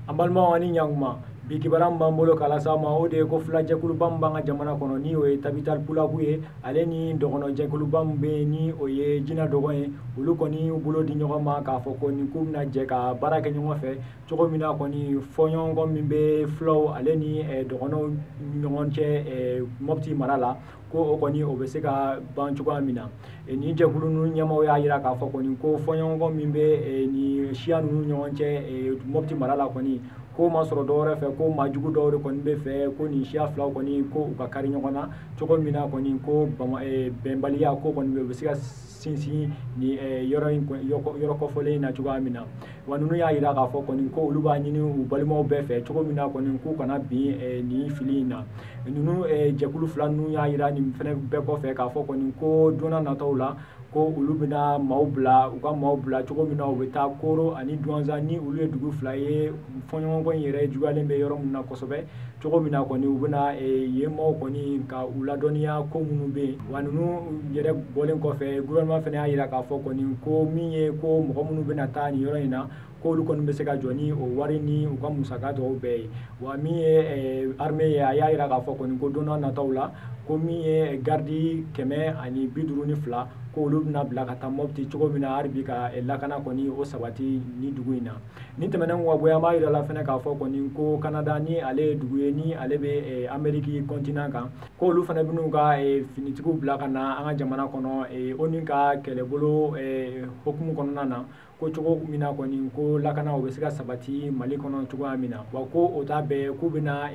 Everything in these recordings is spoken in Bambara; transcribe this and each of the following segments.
An balimaw, ani ɲankuma. Bi kibaruya min b'an bolo k'a lase aw ma, o de ye ko fulajɛkuluba min b'an ka jamana kɔnɔ, ni o ye Tabital Pulaku ye, ale ni dɔgɔnɔjɛkuluba min bɛ yen, ni o ye Jinɛ Dɔgɔn ye, olu kɔni y'u bolo di ɲɔgɔn ma k'a fɔ ko nin k'u bɛna jɛ ka baara kɛ ɲɔgɔn fɛ cogo min na kɔni, fɔɲɔgɔnkɔ min bɛ fulaw ale ni dɔgɔnɔw ni ɲɔgɔn cɛ Mɔpti mara la, ko o kɔni o bɛ se ka ban cogoya min na. Nin jɛkulu ninnu ɲɛmaaw y'a jira k'a fɔ kɔni ko fɔɲɔgɔnkɔ min bɛ nin siya ninnu ɲɔgɔn cɛ Mɔpti mara la kɔni, ko ma sɔrɔ dɔwɛrɛ fɛ, ko maa jugu dɔw de kɔni bɛ fɛ ko nin siya filaw kɔni ko u ka kari ɲɔgɔn na cogo min na kɔni, ko bɛnbaliya ko kɔni bɛ se ka sinsin ni yɔrɔ in yɔrɔ kɔfɔlen in na cogoya min na. Wa ninnu y'a jira k'a fɔ kɔni ko olu b'a ɲini u balimaw bɛɛ fɛ cogo min na kɔni, k'u kana bin nin fili in na. Ninnu jɛkulu fila ninnu y'a jira nin fɛnɛ bɛɛ kɔfɛ k'a fɔ kɔni ko don nataw la, ko olu bɛna maaw bila, u ka maaw bila cogo min na, u bɛ taa Koro ani Duwanza, ni olu ye dugu fila ye fɔɲɔgɔnkɔ in yɛrɛ juguyalen bɛ yɔrɔ min na kosɛbɛ, cogo min na kɔni u bɛna yen maaw kɔni ka u ladɔnniya ko minnu bɛ yen. Wa ninnu yɛrɛ bɔlen kɔfɛ, gouvernement fana y'a jira k'a fɔ kɔni ko min ye ko mɔgɔ minnu bɛna taa nin yɔrɔ in na, k'olu kɔni bɛ se ka jɔ ni o wari ni u ka musaka tɔw bɛɛ ye. Wa min ye armée ye, a y'a jira k'a fɔ kɔni ko don nataw la, ko min ye garde 152, ko olu bɛna bila ka taa Mɔpti cogo min na hali bi ka lakana kɔni o sabati ni dugu in na. Ni tɛmɛnen kɔ ka bɔ yen, an b'a jira la fɛnɛ k'a fɔ kɔni ko Canada, ni ale ye dugu ye ni ale bɛ Amérique continent kan, ko olu fana bɛn'u ka finitigiw bila ka na an ka jamana kɔnɔ ONU ka kɛlɛbolo hokumu kɔnɔna na, ko cogo min na kɔni ko lakana o bɛ se ka sabati Mali kɔnɔ cogoya min na. Wa ko o t'a bɛɛ, k'u bɛna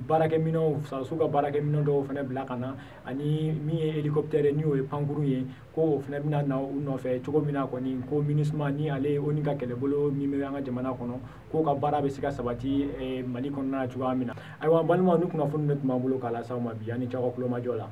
baarakɛminɛnw, sɔrɔdasiw ka baarakɛminɛn dɔw fana bila ka na, ani min ye hélicoptère ni o ye pankurun ye, ko o fana bɛna na u nɔfɛ cogo min na kɔni, ko MINUSMA, ni ale ye ONU ka kɛlɛbolo min bɛ an ka jamana kɔnɔ, k'o ka baara bɛ se ka sabati Mali kɔnɔna na cogoya min na. Ayiwa, an balimaw, ni kunnafoni de tun b'an bolo k'a lase aw ma bi. An ni ce aw ka kulomajɔ la.